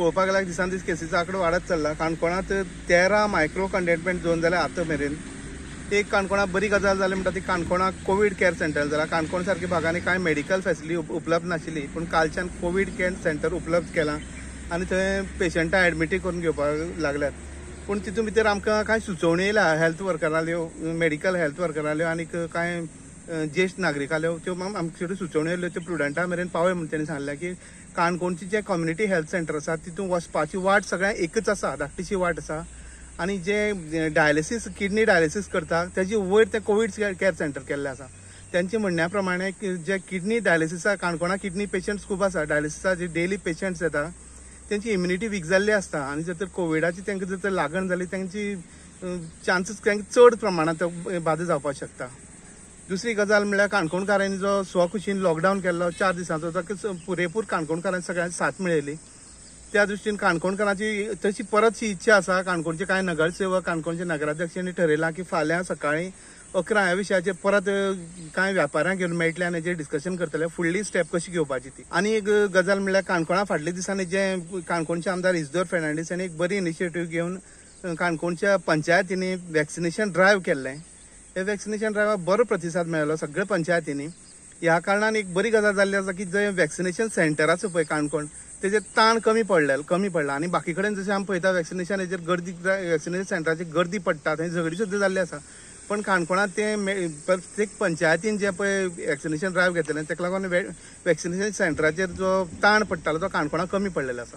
पळोवपाक गेल्यार दिसान दीस केसीचो आंकडो वाडत चल्ला. काणकोणांत 13 मायक्रो कंटेनमेंट झोन जाल्या आतां मेरेन. एक काणकोणांत बरी गजाल जाली म्हणटा ती काणकोणाक कोवीड केअर सेंटर जाला. काणकोण सारक्या भागांनी कांय मेडिकल फॅसिलिटी उपलब्ध नाशिल्ली, पूण कालच्यान कोवीड केअर सेंटर उपलब्ध केलां आनी थंय पेशंटां एडमिटूय करून घेवपाक लागल्यात. पूण तितून भितर आमकां कांय सुचोवण्यो येयल्या हेल्थ वर्करांल्यो, मेडिकल हेल्थ वर्करांल्यो आनीक कांय ज्येश्ठ नागरिकांल्यो, त्यो आमचे कडेन सुचोवण्यो येयल्यो त्यो प्रुडंटा मेरेन पावय म्हूण तेणी सांगलें की काणकोणची जे कम्युनिटी हेल्थ सेंटर आसा तितून वचपाची वाट सगळ्यांक एकच आसा, धाकटीशी वाट आसा आनी जे डायलिसीस, किडनी डायलिसीस करता तेजी वयर ते कोवीड केअर सेंटर केल्लें आसा. तेंच्या म्हणण्या प्रमाणे जे किडनी डायलिसिसा काणकोणा किडनी पेशंट्स खूब आसा, डायलिसिसा जे डेली पेशंट्स येता तेंची इम्युनिटी वीक जाल्ली आसता आनी जर तर कोविडाची तांकां जर तर लागण जाली तेंची चान्सीस तांकां चड प्रमाणांत बादा जावपाक शकता. दुसरी गजाल म्हणल्यार काणकोणकारांनी जो स्वखुशीन लॉकडावन केल्लो 4 दिसांचो ताका पुरेपूर काणकोणकारांनी सगळ्यांनी साथ मेळयली. त्या दृश्टीन काणकोणकारांची तशी परतशी इच्छा आसा. काणकोणचे कांय नगरसेवक, काणकोणचे नगराध्यक्षांनी ठरयलां की फाल्यां सकाळीं 11 ह्या विशयाचेर परत कांय व्यापाऱ्यांक घेवन मेळटले आनी हेजेर डिस्कशन करतले फुडली स्टेप कशी घेवपाची ती. आनी एक गजाल म्हणल्यार काणकोणा फाटल्या दिसांनी जे काणकोणचे आमदार इजदोर फेर्नांडीस हांणी एक बरी इनिशिएटीव घेवन काणकोणच्या पंचायतींनी वॅक्सिनेशन ड्रायव्ह केल्लें. हे वॅक्सिनेशन ड्रायव्हाक बरो प्रतिसाद मेळ्ळो सगळ्या पंचायतींनी. ह्या कारणान एक बरी गजाल जाल्ली आसा की जंय वॅक्सिनेशन सेंटर आसा पळय काणकोण तेजेर ताण कमी पडला आनी बाकी कडेन जशें आमी पळयता वॅक्सिनेशन हेजेर गर्दी, वॅक्सिनेशन सेंटराचेर गर्दी पडटा, थंय झगडी सुद्दां जाल्ली आसा. पण काणकोणांत ते प्रत्येक पंचायतीन जे पळय वॅक्सिनेशन ड्रायव्ह घेतलें तेका लागून वॅक्सिनेशन सेंटराचेर जो ताण पडटालो तो काणकोणांत कमी पडलेलो आसा.